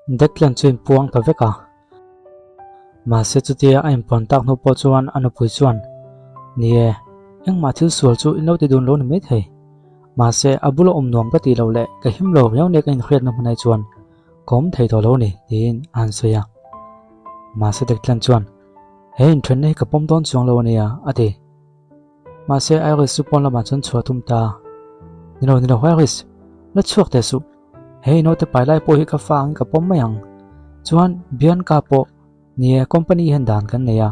Declan chu inpuang ta vek a. Mahse chutia a inpuan tak hnu pawh chuan a nupui chuan, Ni e, engmah thil sual chu in lo ti dun lo ni maithei. Mahse a bula awm nuam ka tih loh leh ka him lo riau nia ka inhriatna hmunah chuan ka awm thei tawh lo ni, tiin a han sawi a. Mahse Declan chuan, He inthenna hi ka pawm dawn chuang lo a nia, a ti. Mahse Iris chu pawn lamah chuan chhuah tum ta. Nilo, nilo Iris, la chhuak teh suh. Hei naute pai lai pawh hi ka fa angin ka pawm mai ang. Chuan Bianca pawh, ni e, company hian dan kan nei a.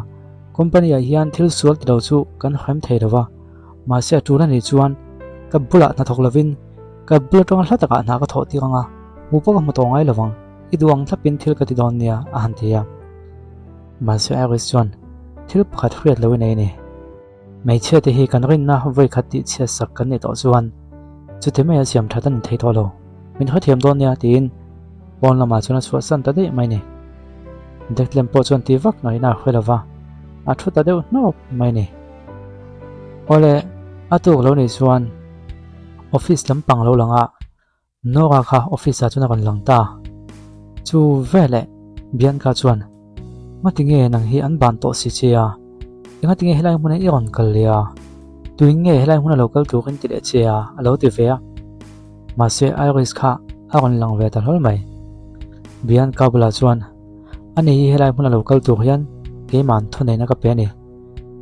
Company ah hian thil sual ti lo chu kan hrem thei lo va. Mahse a tul a nih chuan ka bulah hna thawk lovin ka bul atanga hla takah hna ka thawh tir ang a, hmuh pawh ka hmu tawh ngai lo vang. I duh ang thlapin thil ka ti dawn nia, a han ti a. Mahse Iris chuan thil pakhat hriat lo i nei a ni. Hmeichhia te hi kan rinna vawi khat tih chhiat sak kan nih tawh chuan chuti maia siam that a ni thei tawh lo. Min hrethiam dawn nia tiin pawn lamah chuan a chhuahsan ta daih mai ni. Declan pawh chuan ti vak ngaihna a hre lo va, a thu ta deuh hnawp mai ni. Awle, a tuk lo nih chuan office lampang lo langah Nora kha office ah chuan a rawn lang ta. Chu veleh Bianca chuan, Ngati nge nang hi an ban tawh si che a? Engati nge helai hmuna i rawn kal leh a? Tuin nge helai hmuna lo kal turin ti leh che a? a lo ti ve a. Mahse Iris kha a rawn lang ve ta hlawl mai. Bianca bulah chuan, Ani hi helai hmuna lo kal tur hian keimah an thuneihna ka pe a ni.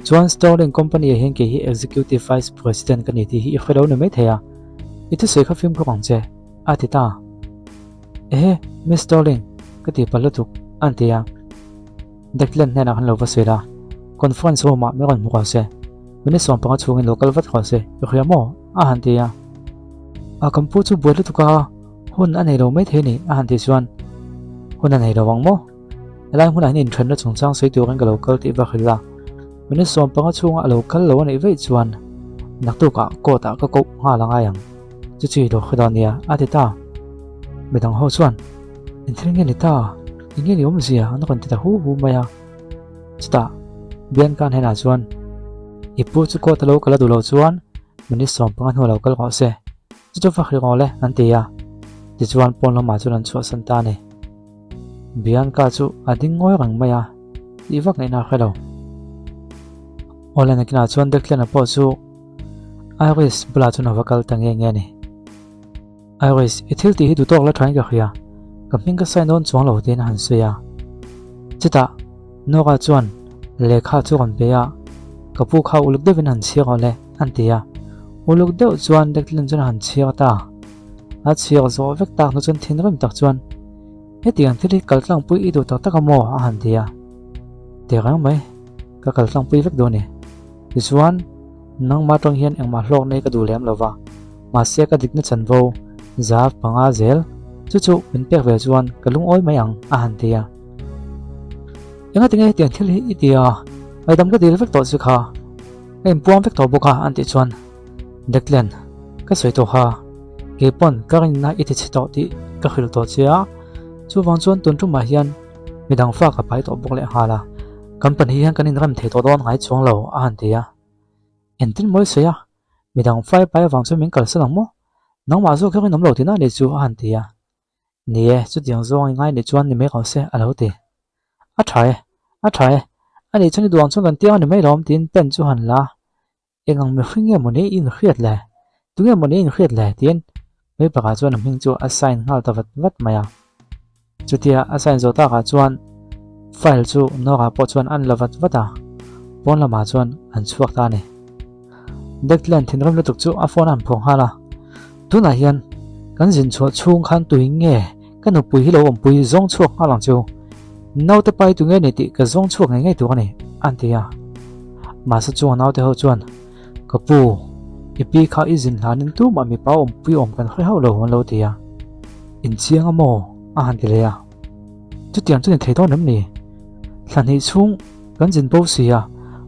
Chuan Sterling Company ah hian kei hi Executive Vice President ka ni tih hi i hre lo ni maithei a, i thusawi kha fimkhur ang che, a ti ta. Ehe, Miss Sterling, ka ti palh lutuk, a ti a. Declan hnenah khan lo va sawi la, Conference room ah min rawn hmu rawh se, minute 15 chhungin lo kal vat rawh se, i hria maw? a han ti a. A kan pu chu buai lutuk a, hun a nei lo maithei a ni, a han ti chuan, Hun a nei lo ang maw? Helai hmunah hian inthenna chungchang sawi turin ka lo kal tih va hrilh a, minute 15 chhunga a lo kal lo a nih vaih chuan naktukah court ah ka koh nghal a ngai ang, chu chu i lo hre dawn nia a ti ta. Midang ho chuan Engthil nge ni ta? Eng nge ni awmzia? an rawn ti ta hu hu mai a. Chutah Bianca hnenah chuan I pu chu court a lo kal a duh loh chuan minute 15 hnuah lo kal rawh se, chu chu va hrilh rawh le an ti a. Tichuan pawn lamah chuan an chhuahsan ta a ni. Bianca chu a ding ngawi reng mai a, tih vak ngaihna a hre lo. Awle nakinah chuan Declan-a pawh chu Iris bulah chuan a va kal ta nge nge a ni. Iris, i thil tih hi duhtawk la thain ka hria, ka hming ka sign dawn chuang lo tiin a han sawi a. Chutah Nora chuan lehkha chu rawn pe a, ka pu kha uluk deuhin han chhiar awle an ti a. Uluk deuh chuan Declan chuan a han chhiar ta. A chhiar zawh vek tak hnu chuan thinrim tak chuan, Hetiang thil hi kaltlangpui i duh tak tak a maw? a han ti a. Ti reng mai, ka kaltlangpui vek duh a ni. Tichuan, nangmah atang hian engmah hlawk nei ka duh lem lo va, mahse ka dikna chanvo za panga zel chu chu min pek ve chuan ka lungawi mai ang, a han ti a. Engatinge hetiang thil hi i ti a? Ngaihdam ka dil vek tawh che kha, ka inpuang vek tawh bawk a, an tih chuan, Declan, ka sawi tawh kha, kei pawn ka rinna i ti chhe tawh tih ka hrilh tawh che a, chuvang chuan tun tumah hian midang fa ka pai tawh bawk leh nghal a, kan pahnih hian kan inrem thei tawh dawn ngai chuang lo, a han ti a. Engtin mawi sawi a, midang fa i pai avang chuan min kalsan ang maw? Nangmah zawk hi rinawm lo tihna a nih chu, a han ti a. Ni e, chutiang zawng i ngai nih chuan ni mai rawh se, a lo ti. A tha e, a tha e, a nih chuan i duh ang chuan kan tiang a ni mai lawm, tiin pen chu a han la a. Eng ang mihring nge mawni i inhriat le? Tunge mawni i inhriat le? tiin hmei pakah chuan a hming chu a sign nghal ta vat vat mai a. Chutia a sign zawh takah chuan file chu Nora pawh chuan an la vat vat a, pawn lamah chuan an chhuak ta a ni. Declan thinrim lutuk chu a phone a han phawng nghal a, Tunah hian kan zin chhuah chhung khan tui nge ka nupui hi lo awmpui zawng chhuak nghal ang chu. Naute pai tu nge ni tih ka zawng chhuak ngei ngei tur a ni, an ti a. Mahse chung a naute ho chuan, Ka pu, i pi kha i zin hlanin tumah mipa awmpui awm kan hre hauh lo, an lo ti a. Inchiang a maw? a han ti leh a. Chutiang chu ni thei dawn em ni? Thla hnih chhung kan zin bo si a,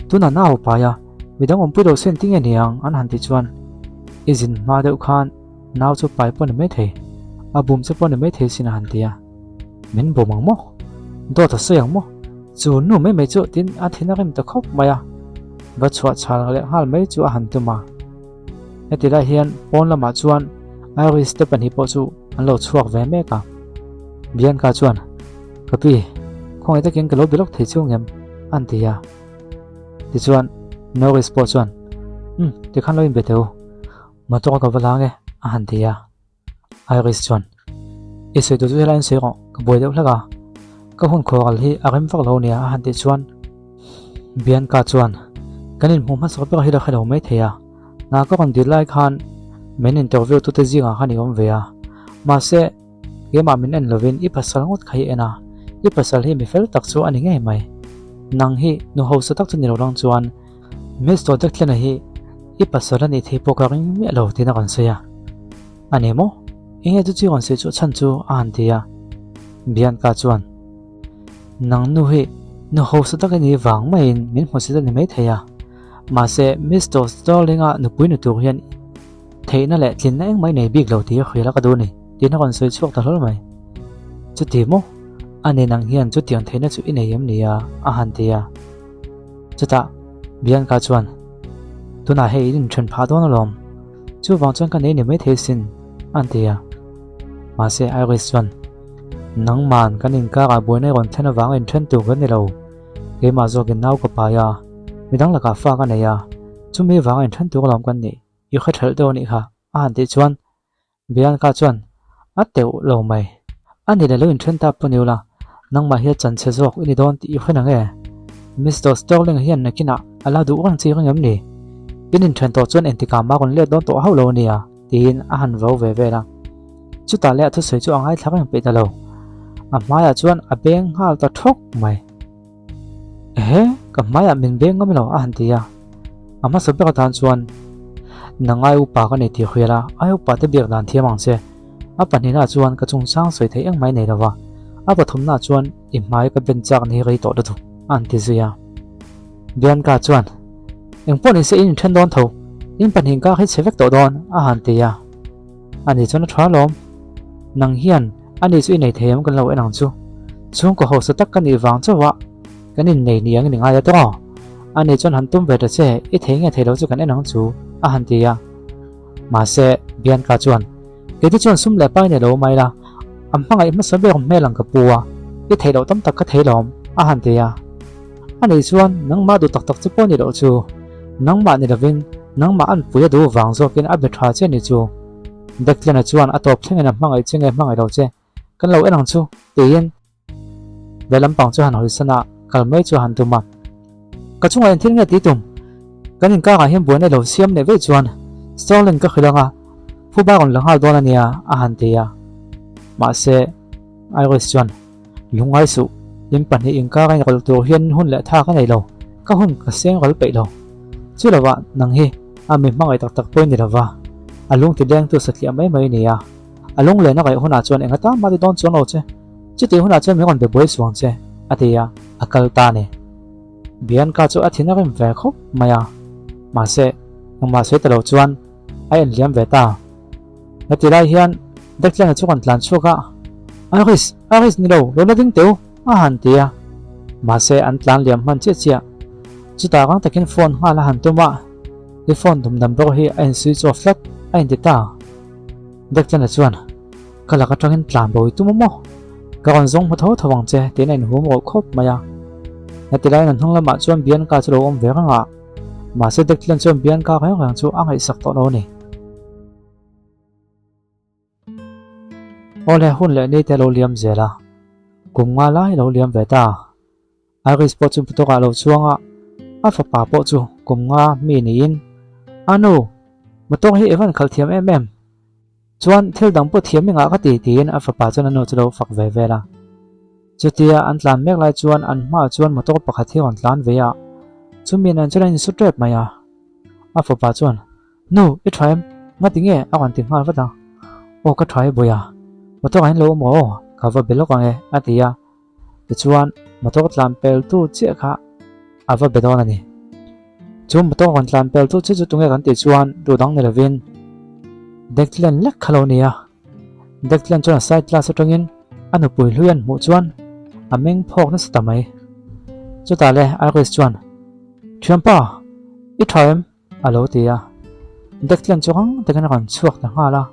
tunah nau pai a, midang awmpui lo sen tinge niang an han ti chuan i zin hma deuh khan nau chu pai pawh ni mai thei, a bum che pawh ni mai thei sin a han ti a. Min bum ang maw? Dawt a sawi ang maw? Chu nu mai mai chu tin a thin a rem ta khawp mai a, va chhuah chhal leh nghal mai chu a han tum a. Heti lai hian pawn lamah chuan Iris te pahnih pawh chu an lo chhuak ve mek a. Bianca chuan, Ka pi, khawngaih takin ka lo be lawk thei chu ngem? an ti a. Tichuan, Norris pawh chuan, Umm, tikhan lo inbe teh u. Motor ka va la nge, a han ti a. Iris chuan, I sawi tur chu helaiin sawi rawh, ka buai deuh hlek a. Ka hun khuaral hi a rem vak lo nia, a han tih chuan Bianca chuan, Kan inhmuh hmasak ber hi la hre lo mai thei a. Hna ka rawn dil lai khan min interview tute zingah khan i awm ve a. Mahse, keimah min en lovin i pasal ngawt kha i en a, i pasal hi mi fel tak chu a ni ngei mai. Nang hi nu hausa tak chu ni lo lang chuan Mister Declan-a hi i pasal a nih theih pawh ka ring miah lo tiin a rawn sawi a. A ni maw? Enge chu chi rawn sawi chu chhan chu a han ti a. Bianca chuan. Nang nu hi nu hausa tak i nih vang maiin min hmusit a ni maithei a, mahse Mister Sterling-a nupui ni tur hian theihna leh tlinna engmah i nei bik lo tih hrial a ka duh a ni, tiin a rawn sawi chhuak ta hlawl mai. Chuti maw? A ni nang hian chutiang theihna chu i nei em ni a? a han ti a. Chutah Bianca chuan, Tunah hei in inthen phah dawn alawm, chuvang chuan ka nei ni maithei sin, a ti a. Mahse Iris chuan, Nangman kan inkarah buaina i rawn thlen avanga inthen tur kan ni lo. Keimah zawkin nau ka pai a, midang lakah fa ka nei a, chumi avanga inthen tur alawm kan nih, i hre thelh deuh a nih kha, a han tih chuan Bianca chuan a teuh lo mai. A ni leh lo inthen ta pawh ni ula, nangmah hi a chanchhe zawk i ni dawn tih i hre nang e. Mister Sterling hian nakinah a la duh reng chi reng em ni? In inthen tawh chuan engtikah mah rawn let dawn tawh hauh lo a nia, tiin a han vo ve vel a. Chutah leh a thusawi chu a ngaithla reng peih ta lo. A hmaiah chuan a beng nghal ta thawk mai. Ehe, ka hmaiah min beng ngam lo a han ti a. A hmasa ber atan chuan, Nang ai upa ka nei tih hrial a, ai upa te biak dan thiam ang che. A pahnihnaah chuan ka chungchang sawi theih engmah i nei lo va, a pathumnaah chuan i hmai ka ben chak ni rei tawh lutuk, a han ti zui a. Bianca chuan, Engpawh nise in inthen dawn tho, in pahnih kar hi chhe vek tawh dawn, a han ti a. Ani chuan a tha alawm. Nang hian ani chu i nei thei em kan lo en ang chu. Chhungkaw hausa tak ka nih vang chauh a kan innei ni ang i ni ngai a tawng. Ani chuan han tum ve ta che, i thei nge thei lo chu kan en ang chu, a han ti a. Mahse, Bianca chuan, Keite chuan sum leh pai nei lo mai la, a hmangaih hmasa ber hmel ang ka pu a, i theih loh tam tak ka thei lawm, a han ti a. Ani chuan, Nangmah duh tak tak chu pawh ni loh chu. Nangmah ni lovin, nangmah an pui a duh vang zawkin a be tha che ni chu. Declan-a chuan a tawp thlengin a hmangaih che nge hmangaih lo che, kan lo en ang chu, tiin lehlam pang chu han hawisan a, kal mai chu a han tum a. Ka chungah engthil nge tih tum? Kan inkakah hian buaina lo siam leh veih chuan Sterling ka hrilh ang a, phuba rawn la nghal dawn a nia, a han ti a. Mahse, Iris chuan. Lungngai suh, in pahnih inkar a inrawlh tur hian hun leh tha ka nei lo, ka hun ka seng ral peih lo. Chu lovah nang hi a mi hmangaih tak tak pawh i ni lova, a lung ti lengtu satliah mai mai i ni a, a lunglen a raih hunah chuan enga tan mah ti dawn chuang lo che, chutih hunah chuan min rawn be buai suang che, a ti a, a kal ta a ni. Bianca chu a thin a rim ve khawp mai a, mahse engmah sawi ta lo chuan a enliam ve ta. Heti lai hian Declan-a chu kan tlan chhuak a, Iris! Iris ni lo, lo la ding teu! a han ti a. Mahse an tlan liam hman chiah chiah. Chutah rang takin phone nghal a han tum a, I phone tum number hi a in switch off tlat a inti ta. Declan-a chuan, Ka lak atangin tlan bo i tum a maw? Ka rawn zawng hmu tho tho ang che tiin a inhum rawh khawp mai a. Heti laiin a hnung lamah chuan Bianca chu lo awm ve reng a, mahse Declan chuan Bianca reng reng chu a ngaihsak tawh lo a ni. Awle hun leh ni te a lo liam zel a, kum nga lai a lo liam ve ta. Iris pawh chu motor ah a lo chuang a, a fapa pawh chu kum nga mi niin, A nu, motor hi i van khalh thiam em em? Chuan thil dang pawh thiam i ngah ka ti tiin a fapa chuan a nu chu lo fak ve vel a. Chutia an tlan mek lai chuan an hmaah chuan motor pakhat hi a rawn tlan ve a, chumi nen chuan an insu tep mai a. A fapa chuan, Nu, i tha em? Ngati nge? a rawn ti nghal vat a. Aw ka tha e Bawiha, motor ah hian lo awm rawh aw, ka va be lawk ang e, a ti a. Tichuan, motor tlan pel tu chiah kha a va be dawn a ni. Chu motor rawn tlan pel tu chiah chu tunge kan tih chuan duh dang ni lovin Declan lek kha lo ni a. Declan chuan a side glass atangin a nupui hlui an hmuh chuan a meng phawk nasa ta mai. Chutah le Iris chuan, Thianpa, i tha em? A lo ti a, Declan chu rang takin a rawn chhuak ta nghal a.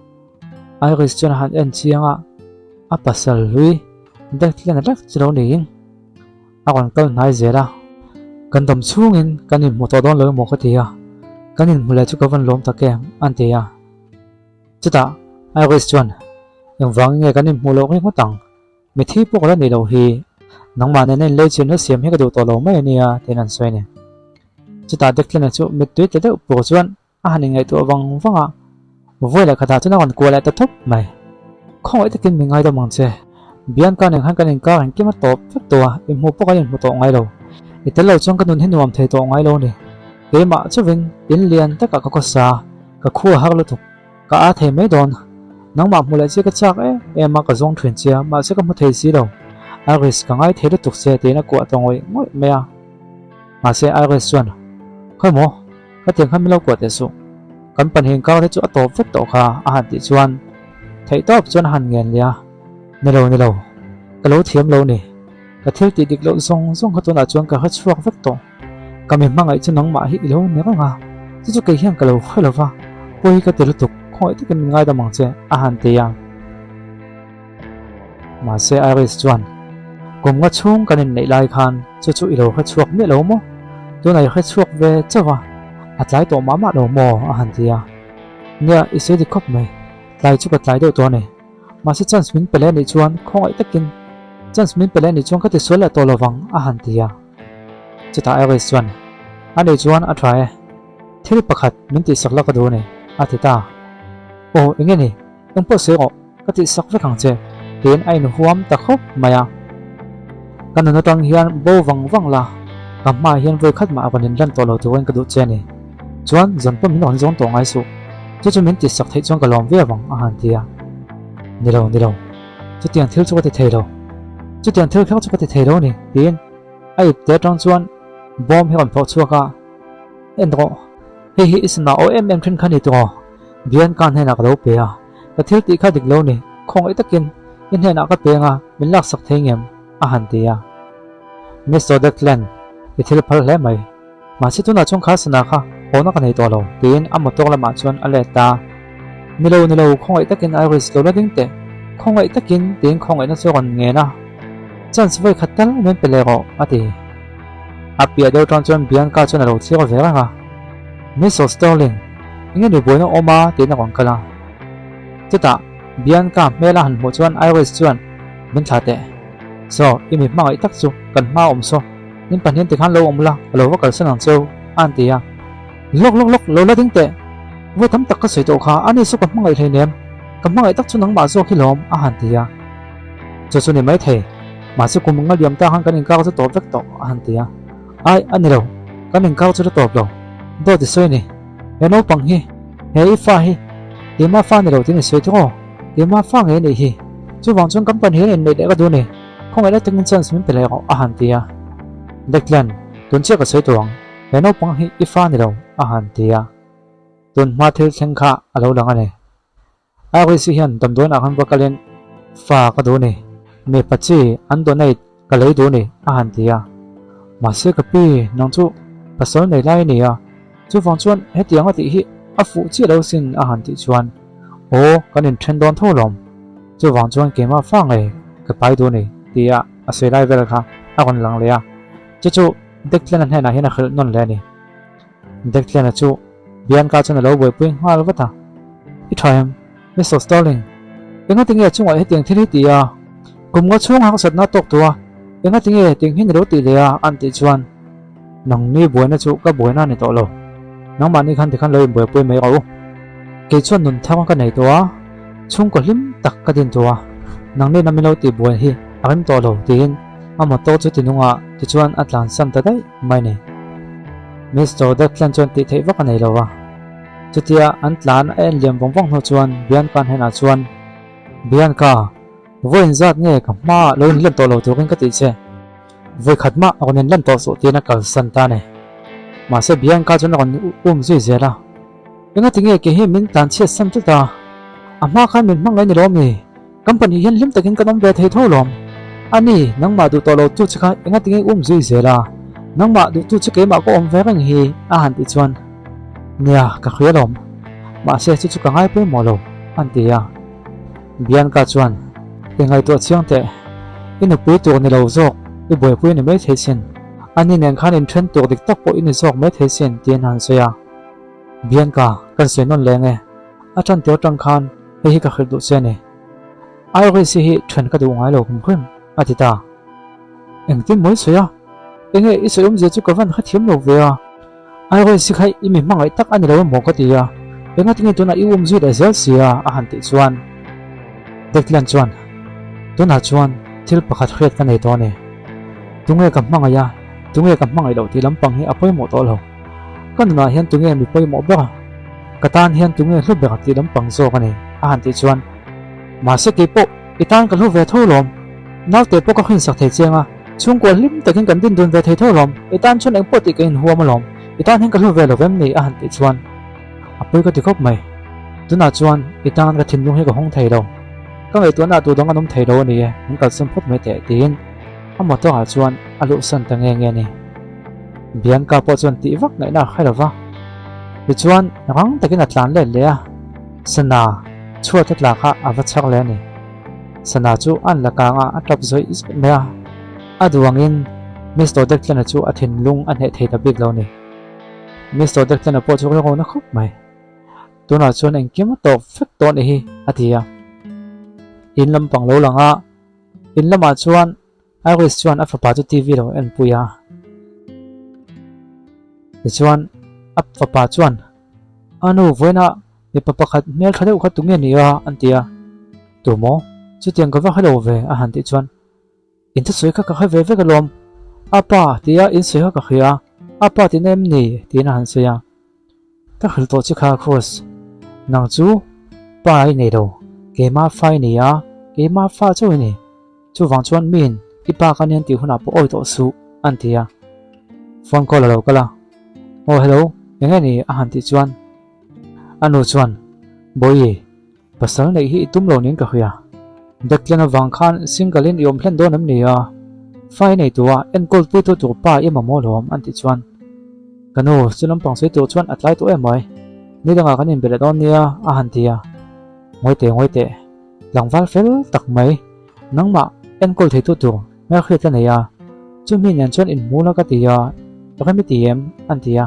Iris chuan a han en chiang a, a pasal hlui. Declan rek chu lo niin a rawn kal hnai zel a, kan dam chhungin kan inhmu tawh dawn lo emaw ka ti a, kan inhmu leh chu ka van lawm tak em an ti a. Chutah Iris chuan engvangin nge kan inhmuh loh ngei ngawt ang? Mithi pawh ka la nei lo hi, nangmah nena inlei chin la siam hi ka duh tawh lo mai a nia tiin an sawi a ni. Chutah Declan-a chu mittui tla deuh pur chuan A han inngaihtuah vang vang a, vawi leh khatah chuan a rawn kuah leh ta thawp mai. Khawngaih takin min ngaidam ang che. Bianca nen khan kan inkar engkim a tawp vek tawh a, inhmuh pawh kan inhmu tawh ngai lo. I tel lo chuan ka nun hi nuam thei tawh ngai lo a ni. Keimah chuvin in lian takah ka khawsa, ka khu a har lutuk. Ka a thei mai dawn. Nangmah hmu leh che ka chak em em a, ka zawng thin che a, mahse ka hmu thei si lo. Iris, ka ngai thei lutuk che tiin a kuah ta ngawih ngawih mai a. Mahse Iris chuan, Khawi maw? Ka tiang khan min lo kuah teh suh. Kan pahnih inkar te chu a tawp vek tawh kha a han tih chuan theih tawp chuan a han ngen leh a, Ni lo, ni lo, ka lo thiam lo ni. Ka thil tih dik loh zawng zawng kha tunah chuan ka hre chhuak vek tawh. Ka mi hmangaih chu nangmah hi i lo ni reng a, chu chu kei hian ka lo hre lo va, pawi ka ti lutuk, khawngaih takin min ngaidam ang che a han ti a. Mahse Iris chuan, Kum nga chhung kan inneih lai khan chu chu i lo hre chhuak miah lo maw? Tunah i hre chhuak ve chauh a, a tlai tawh mah mah lo maw? a han ti a. Nia, i sawi dik khawp mai. Tlai chu ka tlai deuh tawh a ni. Mahse chance min pe leh anih chuan khawngaih takin chance min pe leh anih chuan ka tisual leh tawh lovang a han ti a. Chutah Iris chuan, Anih chuan a tha e. Thil pakhat min tihsak la ka duh a ni, a ti ta. Aw, eng nge ni? Eng pawh sawi rawh, ka tih sak vek ang che, tiin a inhuam ta khawp mai a. Ka nun atang hian bo vang vang la, ka hmaah hian vawi khat mah a rawn inlan tawh lo turin ka duh che a ni. Chuan zawn pawh min rawn zawn tawh ngai suh, chu chu min tih sak theih chuan ka lawm viau ang, a han ti a. Ni lo, ni lo, chutiang thil chu ka ti thei lo, chutiang thil kher chu ka ti thei lo a ni, tiin a ipte atang chuan bawm hi a rawn phawrh chhuak a. En rawh, hei hi i sana aw em em then kha ni tawh. Bianca hnenah ka lo pe a, ka thil tih kha dik lo ni, khawngaih takin i hnenah ka peng a, min laksak thei ngem? a han ti a. Mister Declan, i thil phal hle mai. Mahse tunah chuan kha sana kha hawna ka nei tawh lo, tiin a motor lamah chuan a let ta. Ni lo, ni lo, khawngaih takin Iris lo la ding teh, khawngaih takin, tiin khawngaihna chu a rawn ngen a. Chance vawi khat tal min pe leh rawh, a ti. A piah deuh tan chuan Bianca chuan a lo thlir ve reng a. Mister Sterling, enge ni buaina awm a? tiin a rawn kal a. Chutah Bianca hmel a han hmuh chuan Iris chuan min thlah teh. Saw, i mi hmangaih tak chu kan hma awm saw, in pahnihin tikhan lo awm la, ka lo va kalsan ang cheu, a han ti a. Lawk lawk lawk, lo la ding teh. Vawi tam tak ka sawi tawh kha, ani saw ka hmangaih hleinem, ka hmangaih tak chu nangmah zawk hi lawm, a han ti a. Chu chu ni maithei, mahse kum nga liam ta khan kan inkar chu tawp vek tawh, a han ti a. Ai, a ni lo, kan inkar chu la tawp lo. Dawt i sawi a ni. He naupang hi, he i fa hi, keimah fa ni lo tiin i sawi thung aw. Keimah fa ngei a nih hi. Chuvang chuan kan pahnih hian inneih leh ka duh a ni. Khawngaih la takin chance min pe leh rawh, a han ti a. Declan, tun chiah ka sawi tawh ang. He naupang hi i fa ni lo, a han ti a. Tun hma thil thleng kha a lo lang a ni. REC hian damdawiinah khan va kalin fa ka duh ni, mipa chi an donate ka lei duh ni a han ti a. Mahse ka pi nang chu pasal nei lai a ni a, chuvang chuan hetiang a tih hi a fuh chiah lo sin a han tih chuan aw kan inthen dawn tho lawm, chuvang chuan keimah fa ngei ka pai duh ni tia a sawi lai vel kha a rawn lang leh a, chu chu Declan-a hnenah hian a hrilh nawn leh a ni. Declan-a chu Bianca chuan a lo buaipui nghal vat a, I tha em, Mister Sterling? Engati nge chungah hetiang thil hi ti a? Kum nga chhung harsatna tawk tawh a, engati nge hetiang hi ni lo tih leh a? an tih chuan, Nangni buaina chu ka buaina a ni tawh lo. Nangmahni khan tikhan lo inbuaipui mai rawh u. Kei chuan nun thar ka nei tawh a, chhungkaw hlim tak ka din tawh a, nangni na min lo tih buai hi a rem tawh lo, tiin a motor chu ti nung a, tichuan a tlansan ta daih mai ni. Mister Declan chuan tih theih vak a nei lo a. Chutia an tlan a en liam vawng vawng hnu chuan Bianca hnenah chuan, Bianca, vawiin zat nge ka hmaah lo inlan tawh lo turin ka tih che? Vawi khat mah a rawn inlan tawh suh tiin a kalsan ta a ni. Mahse Bianca chuan a rawn um zui zel a. Engati nge kei hi min tlan chhiat san tlat a? A hma khan min hmangaih ni lawm ni? Kan pahnih hian hlim takin kan awm ve thei tho lawm. A ni, nangmah duh tawh lo tu che kha engati nge um zui zel a? Nangmah duh tu che keimah ka awm ve reng hi, a han tih chuan, Nia, ka hria lawm. Mahse, chu chu ka ngai pawimawh lo, a han ti a. Bianca chuan, I ngaihtuah chiang teh. I nupui tur ni lo zawk, i buaipui a ni maithei sin. Ani nen khan inthen tur dik tak pawh i ni zawk maithei sin, tiin a han sawi a. Bianca, kan sawi nawn leng e. A tan tur atang khan hei hi ka hrilh duh che a ni. Iris hi then ka duh ngai lo hrim hrim, a ti ta. Engtin maw i sawi a? Enge i sawi awmzia chu ka van hrethiam lo ve a. Iris hi kha i mi hmangaih tak a ni lo emaw ka ti a, engatinge tunah i um zui leh zel si a a han tih chuan Declan chuan tunah chuan thil pakhat hriat ka nei tawh a ni. Tunge ka hmangaih a, tunge ka hmangaih loh tih lampang hi a pawimawh tawh lo. Ka nunah hian tunge mi pawimawh ber a, ka tan hian tunge hlu ber tih lampang zawk a ni a han tih chuan mahse keipawh i tan ka hlu ve tho lawm, naute pawh ka hrinsak thei chiang a, Chhungkua hlim takin kan din dun ve thei tho alawm, i tan chuan engpawh tih ka inhuam alawm, i tan hian ka hlu ve lo vem ni a han tih chuan a pawi ka ti khawp mai. Tunah chuan i tan ka thinlung hi ka hawng thei lo, ka ngaihtuahna ah tudang an awm thei lo a ni e, min kalsan phawt mai teh tiin a motor ah chuan a luhsan ta nge nge a ni. Bianca pawh chuan tih vak ngaihna a hre lo va, tichuan rang takin a tlan let leh a, sana chhuat a tla kha a va chhar leh a ni. Sana chu an la kang a, a tap zawih zawih mai a. A duh angin Mister Declan-a chu a thinlung a hneh thei ta bik lo a ni. Mister Declan-a pawh chu rilru na khawp mai. Tunah chuan engkim a tawp vek tawh a nih hi, a ti a. In lampang lo lang a, in lamah chuan Iris chuan a fapa chu TV lo en pui a. Tichuan a fapa chuan, A nu, vawiinah mipa pakhat hmel tha deuh kha tunge ni a? an ti a. Tu maw? Chutiang ka va hre lo ve, a han tih chuan, In thusawi kha ka hre ve vek alawm. A pa tia in sawi kha ka hria a, a pa tihna em ni? tiin a han sawi a. Ka hrilh tawh che kha Cruz, nang chu pa i nei lo, keimah fa i ni a, keimah fa chauh i ni. Chuvang chuan miin i pa ka nen tih hunah pawh awi tawh suh, an ti a. Phone call a lo kal a, Aw hello, eng nge ni? a han tih chuan a nu chuan, Bawihi, Pasal neih hi i tum lo niin ka hria. Declan avang khan single in i awm hlen dawn em ni a? Fa i nei tu a, enkawl pui tu tur pa i mamawh lawm an tih chuan ka nu chu lampang sawi tur chuan a tlai tawh em mai. Ni dangah kan inbe leh dawn nia a han ti a. Ngawi teh ngawi teh, tlangval fel tak mai, nangmah enkawl thei tu tur hmelhriat ka nei a, chumi nen chuan inhmu la ka ti a, rem i ti em? an ti a.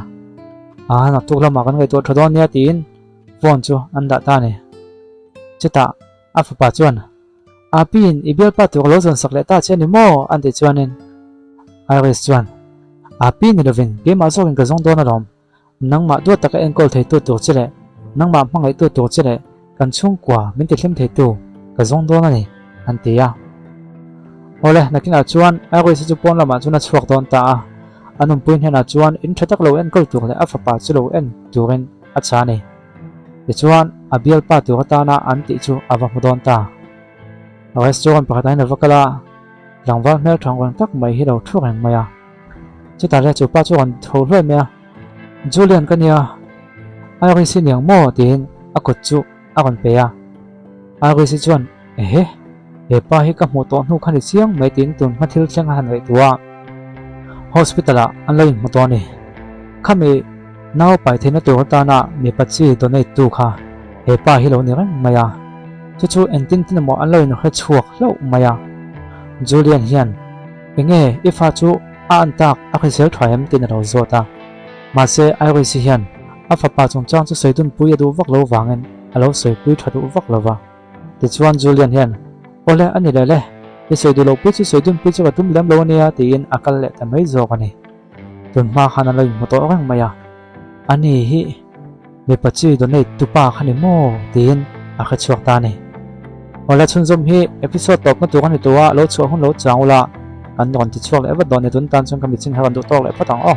Aa naktuk lamah kan ngaihtuah tha dawn nia tiin phone chu an dah ta a ni. Chutah a fapa chuan, Apiin i bialpa tur lo zawn sak leh ta che a ni maw? an tih chuanin Iris chuan, Api ni lovin keimah zawkin ka zawng dawn alawm. Nangmah duat taka enkawl theitu tur che leh nangmah hmangaihtu tur che leh kan chhungkua min tihlim theitu ka zawng dawn a ni, an ti a. Awle, nakinah chuan Iris hi chu pawn lamah chuan a chhuak dawn ta a. A nunpui hnenah chuan in tha tak lo enkawl tur leh a fapa chu lo en turin a chha a ni. Tichuan, a bialpa tur atana an tih chu a va hmu dawn ta. Restaurant pakhatah hian a va kal a, tlangval hmel thang reng tak mai hi lo thu reng mai a. Chutah le chu pa chu rawn tho hluai mai a, Julian ka nia, Iris i niang maw? tiin a kut chu a rawn pe a. Iris i chuan, Ehe, he pa hi ka hmuh tawh hnu kha ni chiang mai tiin tun hma thil thleng a han ngaihtuah a. Hospital ah an lo inhmu tawh a ni. Khami nau pai theihna tur atana mipa chi donate tu kha he pa hi lo ni reng mai a. Chu chu engtin tin emaw an lo inhre chhuak hlauh mai a. Julian hian, Enge i fa chu a an tak a hrisel tha em? tiin a lo zawt a. Mahse Iris-i hian a fapa chungchang chu sawi dunpui a duh vak lo vangin a lo sawipui tha duh vak lo va. Tichuan Julian hian, Awle, a ni leh le, i sawi duh loh pui chu sawi dunpui chu ka tum lem lo ania tiin a kal leh ta mai zawk a ni. Tun hma khan an lo inhmu tawh reng mai a, ani hi mipa chi donate tu pa kha ni maw tiin a hre chhuak ta a ni. Awle, chhunzawm hi episode tawpna tur a ni tawh a, lo chhuah hun lo chang ula, kan rawn ti chhuak leh vat dawn ni tun tan chuan ka mitching hi a rawn duh tawk leh phawt ang aw.